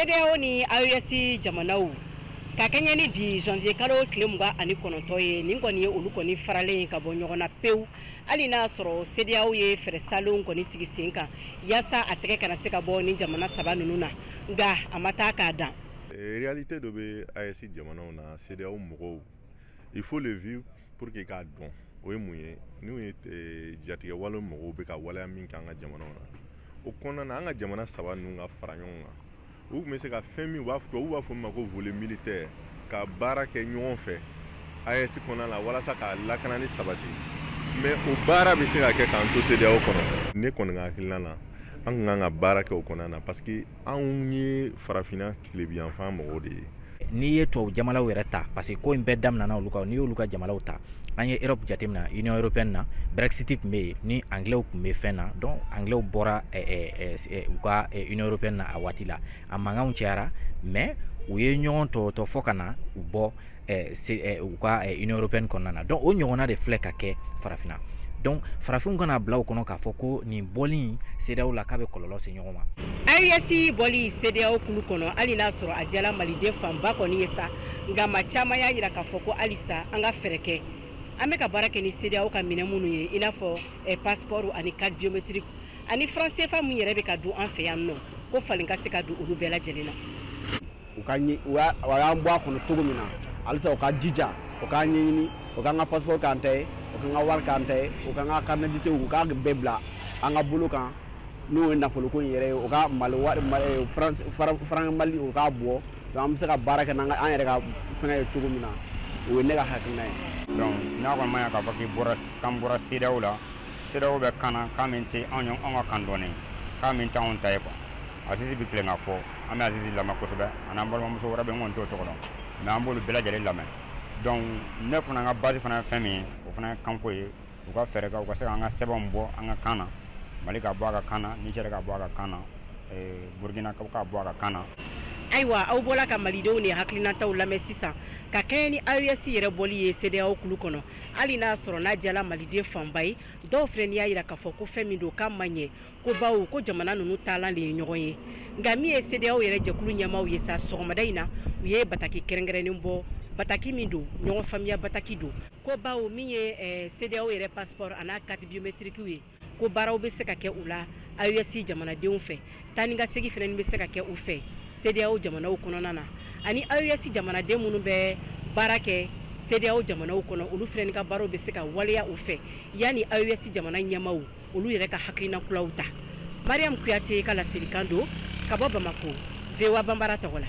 CEDEAO ni AES jamanaw ka kɛɲɛ ni bi janvier kalo tile 29 ye, nin kɔni ye olu kɔni faralen ka bɔ ɲɔgɔn na pewu, hali n'a sɔrɔ CEDEAO ye fɛɛrɛ salenw kɔni sigi sen kan yaasa a tɛgɛ kana se ka bɔ ni jamana saba ninnu na, nka a ma taa k'a dan. Réalité dɔ bɛ AES jamanaw na, CEDEAO mɔgɔw, il faut le vivre pour que k'a dɔn o ye mun ye. N'u ye jatigɛ wale mɔgɔw bɛ ka waleya min kɛ an ka jamanaw na, o kɔnɔna na an ka jamana saba ninnu ka fara ɲɔgɔn kan, u tun bɛ se ka fɛn min, u b'a fɔ min ma ko volet militaire, ka baara kɛ ɲɔgɔn fɛ AES kɔnɔna la walasa ka lakanani sabati. Mais o baara bɛ se ka kɛ k'an to CEDEAO kɔnɔ. Ne kɔni ka hakilina na, an kun kan ka baara kɛ o kɔnɔna na, parce que anw ye farafinna tilebiyanfan mɔgɔw de ye. N'i ye tubabu jamanaw yɛrɛ ta, parce que ko in bɛɛ daminɛna olu kan, n'i y'olu ka jamanaw ta, an ye Europe jateminɛ, Union européenne na, Brexit tun bɛ yen, ni anglais tun bɛ fɛn na, donc anglais bɔra u ka Union européenne na a waati la, a mankanw cayara, mais u ye ɲɔgɔn tɔtɔ fɔ ka na u bɔ u ka Union européenne kɔnɔna na. Donc o ɲɔgɔnna de filɛ ka kɛ farafinna. Donc farafinw kana bila u kɔnɔ k'a fɔ ko nin bɔli CEDEAO la k'a bɛ kɔlɔlɔ se ɲɔgɔn ma. AES bɔli CEDEAO kulu kɔnɔ, hali n'a sɔrɔ a diyala maliden fanba kɔni ye sa, nka maa caman y'a jira k'a fɔ ko halisa an ka fɛɛrɛ kɛ, an bɛ ka baara kɛ ni CEDEAO ka minɛn minnu ye, i n'a fɔ passeport ani carte biométrique ani franc CFA min yɛrɛ bɛ ka don an fɛ yan nɔ, ko falen ka se ka don olu bɛɛ lajɛlen na. U ka u y'an bɔ a kɔnɔ cogo min na, halisa u ka jija, u k'a ɲɛɲini, u k'an ka passeport k'an ta ye, u k'an ka wari k'an ta ye, u k'an ka carte d'identité, u k'a bɛɛ bila an ka bolo kan, n'o ye nafoloko in yɛrɛ ye, u ka Mali wari, franc Mali, u k'a bɔ, donc an bɛ se ka baara kɛ n'an yɛrɛ ka fɛngɛ ye cogo min na, o ye ne ka hakilina ye. Donc n'a kɔni ma ɲɛ k'a fɔ k'i bɔra, k'an bɔra CEDEAO la, CEDEAO bɛ kan na, kan min tɛ anw ka kan dɔnnen, kan min t'anw ta ye quoi. Azizi bɛ tilen ka fɔ, an bɛ Azizi lamɛn kosɛbɛ, ani an balimamuso wɛrɛ bɛ n kɔni t'o tɔgɔ dɔn, mais an b'olu bɛɛ lajɛlen lamɛn. Donc ne fana ka base fana ye fɛn min ye, o fana ye kanko ye, u ka fɛɛrɛ kɛ u ka se k'an ka sɛbɛnw bɔ an ka kan na, Mali ka bɔ a ka kan na, Niger ka bɔ a ka kan na, Burkina ka bɔ a ka kan na. Ayiwa, aw bɔla ka malidenw ni hakilinataw lamɛn sisan ka kɛɲɛ ni AES yɛrɛ bɔli ye CEDEAO kulu kɔnɔ, hali n'a sɔrɔ n'a diyala maliden fanba ye, dɔw filɛ n'i y'a jira k'a fɔ ko fɛn min don k'a ma ɲɛ, ko bawo ko jamana ninnu taalan de ye ɲɔgɔn ye. Nka min ye CEDEAO yɛrɛ jɛkulu ɲɛmaaw ye sa, sɔgɔmada in na u ye bataki kɛrɛnkɛrɛnnen bɔ, bataki min don ɲɔgɔn faamuya bataki don, ko bawo min ye CEDEAO yɛrɛ passeport a n'a carte biométrique ye, ko baaraw bɛ se ka kɛ u la AES jamanadenw fɛ, taa ni ka segin fɛnɛ bɛ se ka kɛ u fɛ CEDEAO jamanaw kɔnɔna na, ani AES jamanaden minnu bɛ baara kɛ CEDEAO jamanaw kɔnɔ, olu fɛnɛ ka baaraw bɛ se ka waleya u fɛ yanni AES jamana ɲɛmaaw olu yɛrɛ ka hakilina kuraw ta. Mariam Kuyate ka laselikan don ka bɔ Bamako, VOA Banbara tɔgɔ la.